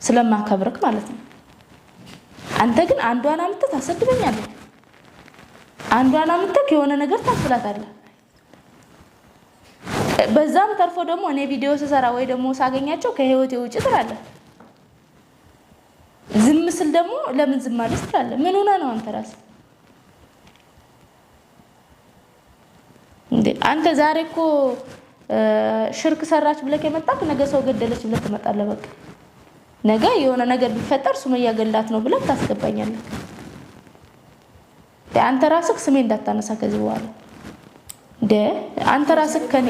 ስለማከብርክ ማለት ነው። አንተ ግን አንዷን አምጥተህ ታሰድበኛለህ። አንዷን አምጥተህ የሆነ ነገር ታስብላታለህ። በዛም ተርፎ ደግሞ እኔ ቪዲዮ ስሰራ ወይ ደግሞ ሳገኛቸው ከህይወቴ ውጭ ትላለህ። ዝም ስል ደግሞ ለምን ዝም አለች ትላለህ። ምን ሆነህ ነው አንተ ራስህ እንዴ? አንተ ዛሬ እኮ ሽርክ ሰራች ብለህ የመጣክ ነገ ሰው ገደለች ብለህ ትመጣለህ። በቃ ነገ የሆነ ነገር ቢፈጠር ሱመያ ገላት ነው ብለህ ታስገባኛለህ። አንተ ራስህ ስሜ እንዳታነሳ ከዚህ በኋላ እንደ አንተ ራስህ ከኔ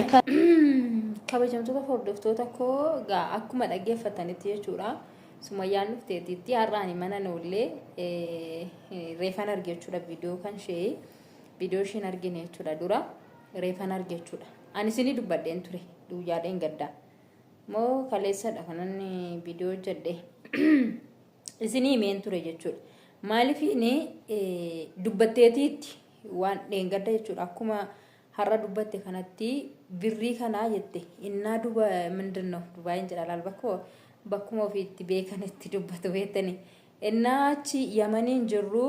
Kabajamtoota hordoftoota koo gaa akkuma dhaggeeffatanitti jechuudha. Sumayyaan dhufteetitti har'aani mana noollee reefan arge jechuudha viidiyoo kan ishee viidiyoo isheen argine jechuudha dura reefan arge jechuudha. Ani isinii dubbadheen ture guyyaadheen gaddaa. Moo kaleessadha kanan viidiyoo hojjedhe isinii himeen ture jechuudha. Maaliif inni dubbatteetiitti waan dheengadda jechuudha akkuma har'a dubbatte kanatti birrii kanaa jette innaa duba ምንድን ነው Dubaayin jedha laal bakka bakkuma ofiitti beekanitti dubbatu beektani. Innaa achi Yamaniin jirru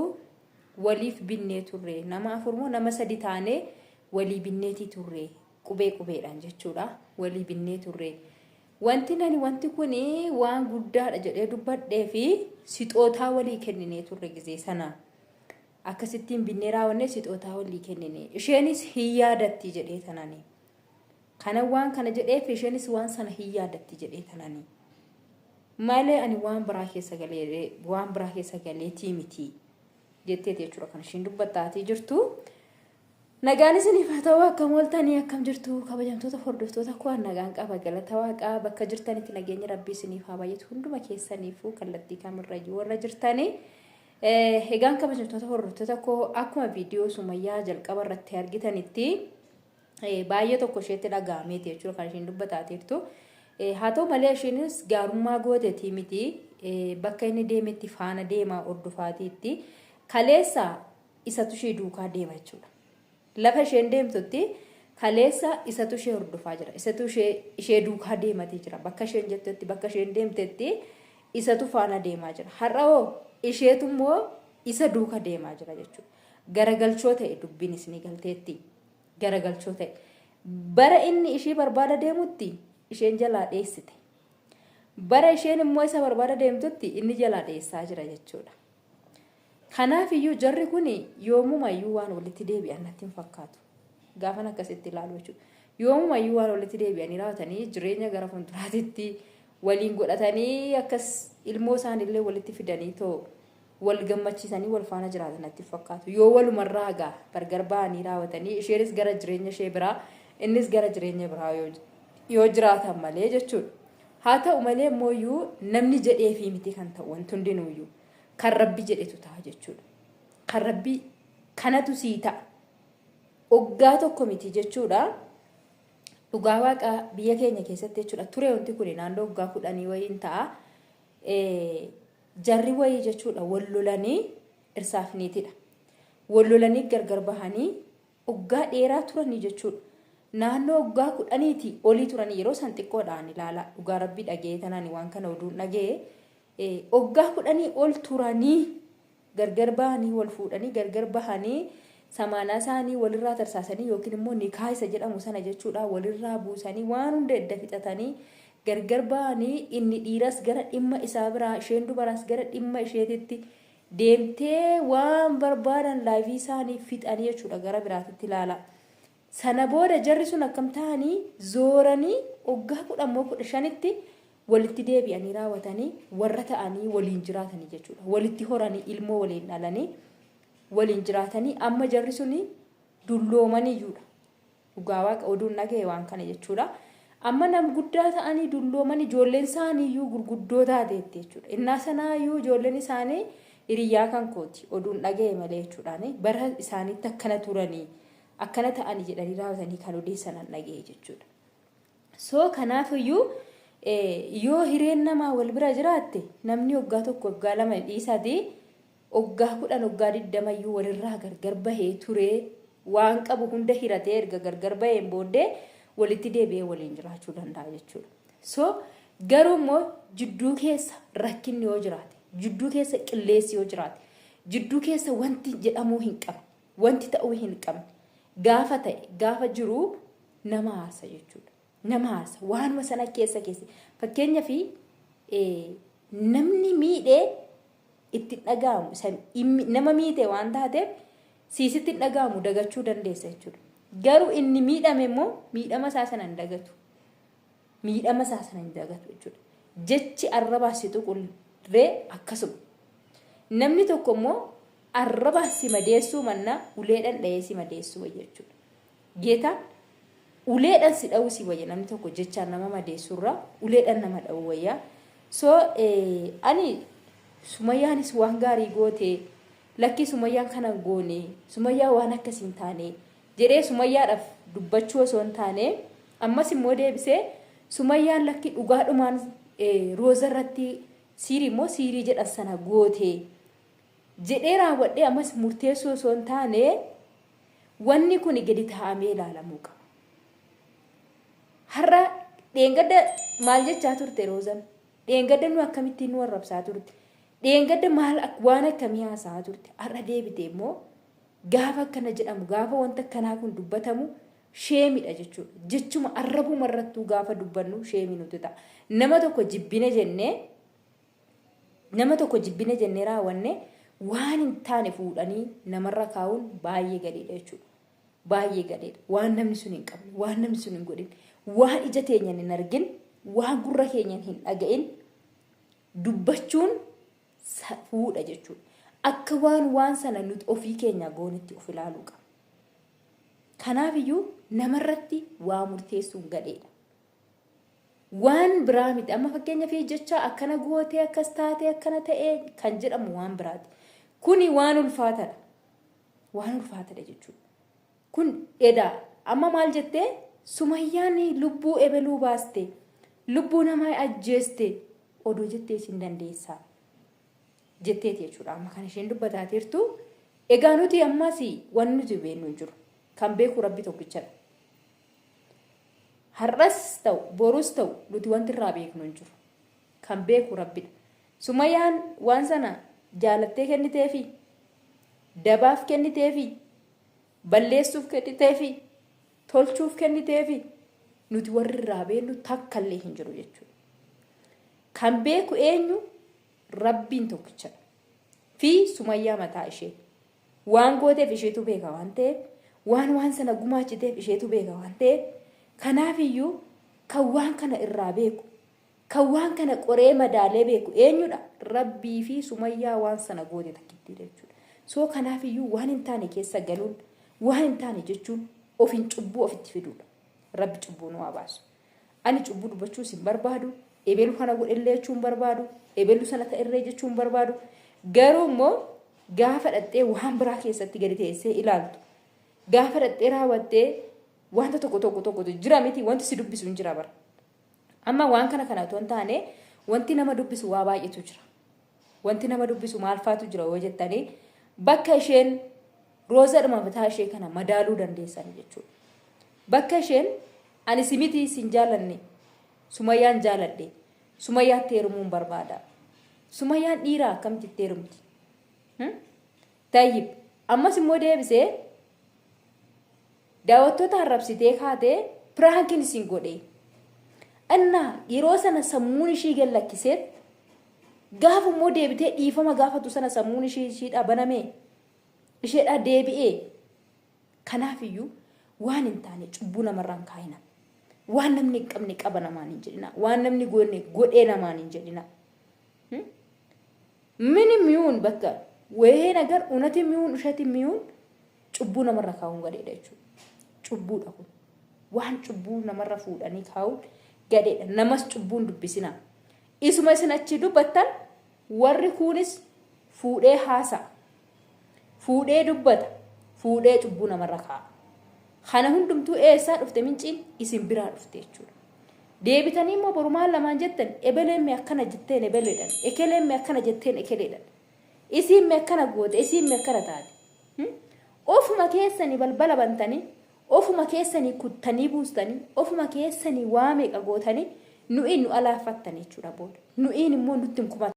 waliif binnee turre, nama afur moo nama sadi taanee walii binneetii turre, qubee qubeedhaan jechuudha walii binnee turre. Wanti nani wanti kun waan guddaadha jedhee dubbadhee fi sixootaa walii kenninee turre gizee sana. Akkasittiin binnee raawwannee sixootaa walii kennine. Isheenis hin yaadatti jedhee tanani. Kana waan kana jedheef isheenis waan sana hin yaadatti jedhee tanani. Malee ani waan biraa keessa galee waan biraa keessa galeetii miti jetteeti jechuudha kan ishiin dubbattaatii jirtu. Nagaan isiniif haa ta'u. Akkam ooltanii, akkam jirtu kabajamtoota hordoftoota koo? Nagaan qaba, galata waaqaa. Bakka jirtanitti nageenya rabbii isiniif haa baay'atu hunduma keessaniifuu, kallattii kamirrayyuu warra jirtanii. Egaan kabajamtoota hordoftoota koo, akkuma viidiyoo Sumayyaa jalqaba irratti argitanitti baay'ee tokko isheetti dhaga'ameeti jechuudha kan isheen dubbataa jirtu. Haa ta'u malee isheenis gaarummaa gooteetii miti, bakka inni deemetti faana deemaa hordofaatiitti kaleessa isatu ishee duukaa deema jechuudha. Lafa isheen deemtutti kaleessa isatu ishee hordofaa jira. Isatu ishee duukaa deematee jira. Bakka isheen jettutti, bakka isheen deemtetti isatu faana deemaa jira. Har'a hoo isheetu immoo isa duuka deemaa jira jechuudha. Garagalchoo ta'e dubbiin isinii galteetti. Garagalchoo ta'e. Bara inni ishee barbaada deemutti isheen jalaa dheessite. Bara isheen immoo isa barbaada deemtutti inni jalaa dheessaa jira jechuudha. Kanaaf iyyuu jarri kun yoomumayyuu waan walitti deebi'an natti hin fakkaatu. Gaafan akkasitti ilaalu jechuudha. Yoomumayyuu waan walitti deebi'anii raawwatanii jireenya gara fuulduraatitti waliin godhatanii akkas ilmoo isaaniillee walitti fidanii too wal gammachiisanii wal faana jiraatan natti hin fakkaatu. Yoo walumarraa gaa gargar ba'anii raawwatanii isheenis gara jireenya ishee biraa, innis gara jireenya biraa yoo jiraatan malee jechuudha. Haa ta'u malee immoo namni jedheefii miti kan ta'u wanti hundinuuyyuu. Kan rabbi jedhetu ta'a jechuudha. Kan rabbi kanatu sii ta'a. Oggaa tokko miti jechuudha. Dhugaa waaqaa biyya keenya keessatti jechuudha. Ture wanti kun naannoo waggaa 10 wayiin ta'a. Jarri wayii jechuudha wal lolanii, dhirsaaf niitidha. Wal lolanii gargar bahanii waggaa dheeraa turanii jechuudha. Naannoo waggaa 10ti olii turanii, yeroo san xiqqoodhaan ilaala, dhugaa rabbii dhagee tanaan waan kana oduun dhagee, waggaa 10 ol turanii gargar bahanii, wal fuudhanii gargar bahanii, samaanaa isaanii walirraa tarsaasanii yookiin immoo nikaa isa jedhamu sana jechuudha walirraa buusanii, waan hunda edda fixatanii gargar bahanii, inni dhiiras gara dhimma isaa biraa, isheen dubaraas gara dhimma isheetitti deemtee, waan barbaadan life isaanii fixanii jechuudha gara biraatitti ilaala. Sana booda jarri sun akkam ta'anii zooranii waggaa 10 moo 15tti walitti deebi'anii raawwatanii warra ta'anii waliin jiraatanii jechuudha. Walitti horanii, ilmoo waliin dhalanii waliin jiraatanii, amma jarri suni dulloomaniyyuudha. Dhugaa waaqa oduun dhaga'e waan kana jechuudha. Amma nam guddaa ta'anii dullooman, ijoolleen isaaniiyyuu gurguddoo taateetti jechuudha. Innaa sanaayyuu ijoolleen isaanii hiriyaa kan kooti oduun dhaga'e malee jechuudhaan bara isaaniitti akkana turanii akkana ta'anii jedhanii raawwatanii kan odeessan dhaga'e jechuudha. So kanaafiyyuu yoo hireen namaa wal bira jiraatte, namni waggaa 1, waggaa 2 dhiisaatii, waggaa 10, waggaa 20yyuu walirraa gargar bahee turee, waan qabu hunda hiratee erga gargar baheen booddee walitti deebi'ee waliin jiraachuu danda'a jechuudha. So Garuu immoo jidduu keessa rakkinni yoo jiraate, jidduu keessa qilleessi yoo jiraate, jidduu keessa wanti jedhamuu hin qabne, wanti ta'uu hin qabne gaafa ta'e gaafa jiru nama aarsa jechuudha. Nama aarsa waanuma sana keessa keessa. Fakkeenyaaf namni miidhee itti hin dhaga'amu isa nama miite waan taateef siisitti hin dhaga'amu dagachuu dandeessa jechuudha. Garuu inni miidhame immoo miidhama isaa sana hin dagatu. Miidhama isaa sana hin dagatu jechuudha. Jechi arrabaa si tuqullee akkasuma. Namni tokko immoo arrabaa si madeessuu mannaa uleedhaan dha'ee si madeessuu wayya jechuudha. Geetaan uleedhaan si dha'uu si wayya namni tokko jechaan nama madeessurraa uleedhaan nama dha'uu wayya. So ani Sumayyaanis waan gaarii gootee lakkii Sumayyaan kana goone Sumayyaa waan akkas hin taane jedhee Sumayyaadhaaf dubbachuu osoo hin taane ammas immoo deebisee Sumayyaan lakki dhugaadhumaan Rooza irratti siirii immoo siirii jedhan sana goote jedhee raawwadhee ammas murteessuu osoo hin taane wanni kun gadi taa'amee ilaalamuu qaba. Har'a dheengadda maal jechaa turte Roozan? Dheengadda nu akkamittiin nu arrabsaa turte? Dheengadda maal waan akkamii haasa'aa turte? Har'a deebite immoo gaafa akkana jedhamu gaafa wanta akkanaa kun dubbatamu sheemidha jechuudha. Jechuma arrabuma irrattuu gaafa dubbannu sheemii nuti ta'a. Nama tokko jibbine jennee nama tokko jibbine jennee raawwanne waan hin taane fuudhanii namarra kaa'uun baay'ee gadiidha jechuudha. Baay'ee gadheedha. Waan namni sun hin qabne, waan namni sun hin godhin, waan ija teenyan hin argin, waan gurra keenyan hin dhaga'in dubbachuun fuudha jechuudha. Akka waan waan sana nuti ofii keenya goonetti of ilaaluu qabna. Kanaaf iyyuu namarratti waa murteessuun gadheedha. Waan biraa miti. Amma fakkeenyaaf jecha akkana gootee akkas taatee akkana ta'ee kan jedhamu waan biraati. Kuni waan ulfaataadha. Waan ulfaatadha jechuudha. Kun edaa amma maal jettee Sumayyaan lubbuu ebeluu baaste lubbuu namaa ajjeeste odoo jettee isin dandeessaa jetteeti jechuudha. Amma kan isheen dubbataa jirtu egaa nuti ammas wanni nuti beeknu hin jiru. Kan beeku Rabbi tokkichadha. Har'as ta'u borus ta'u nuti wanti irraa beeknu hin jiru. Kan beeku Rabbidha. Sumayyaan waan sana jaalattee kenniteefi dabaaf kenniteefi balleessuuf kenniteefi tolchuuf kenniteefi nuti warri irraa beeknu takkallee hin jiru jechuudha. Kan beeku eenyu Rabbiin tokkichadha. Fi Sumayyaa mataa ishee. Waan gooteef isheetu beeka waan ta'eef, waan waan sana gumaachiteef isheetu beeka waan ta'eef, kanaafiyyuu kan waan kana irraa beeku, kan waan kana qoree madaalee beeku eenyudha? Rabbii fi Sumayyaa waan sana goote takkittiidha jechuudha. So kanaafiyyuu waan hin taane keessa galuun, waan hin taane jechuun ofin cubbuu ofitti fiduudha. Rabbi cubbuu nu haa baasu. Ani cubbuu dubbachuus hin barbaadu, ebelu kana godhellee jechuu hin barbaadu, ebelu sana ta'ellee jechuu hin barbaadu. Garuu immoo gaafa dhaxxee waan biraa keessatti gadi teessee ilaaltu, gaafa dhaxxee raawwattee wanta tokko tokko tokkotu jira miti wanti si dubbisu hin jira bara. Amma waan kana kana otoo hin taane wanti nama dubbisu waa baay'eetu jira. Wanti nama dubbisu maal faatu jira yoo jettanii bakka isheen roozadhuma mataa ishee kana madaaluu dandeessan jechuudha. Bakka isheen ani si miti sin jaalanne Sumayyaan jaaladhe Sumayyaatti heerumuun barbaada. Sumayyaan dhiiraa akkamitti itti heerumti? Tayyib ammas immoo deebisee daawwattoota arrabsitee kaatee piraankiin isin godhe. Innaa yeroo sana sammuun ishii gad lakkiseet gaafa immoo deebitee dhiifama gaafatu sana sammuun ishii ishiidhaa banamee isheedhaa deebi'ee kanaaf iyyuu waan hin taane cubbuu namarraan kaa'ina. Waan namni hin qabne qaba namaan hin jedhina. Waan namni goone godhee namaan hin jedhina. Minim ይሁን bakka wayee ነገር እውነትም ይሁን ውሸትም ይሁን cubbuu namarra kaa'uun gadheedha jechuudha. Cubbuudha kun. Waan cubbuu namarra fuudhanii kaa'uun gadheedha. Namas cubbuun dubbisinaa. Isuma isin achi dubbattan warri kuunis fuudhee haasa'a. Fuudhee dubbata. Fuudhee cubbuu namarra kaa'a. Kana hundumtuu eessaa dhufte minciin isin biraa dhufte jechuudha. Deebitanii immoo boru maal lamaan jettan ebeleen mee akkana jetteen ebeleedhan ekeleen mee akkana jetteen ekeleedhan isiin mee akkana goote isiin mee akkana taate. Ofuma keessanii balbala bantanii ofuma keessanii kuttanii buustanii ofuma keessanii waa meeqa gootanii Nu'iin nu alaaffattan jechuudha booda. Nu'iin immoo nutti hin kumatan.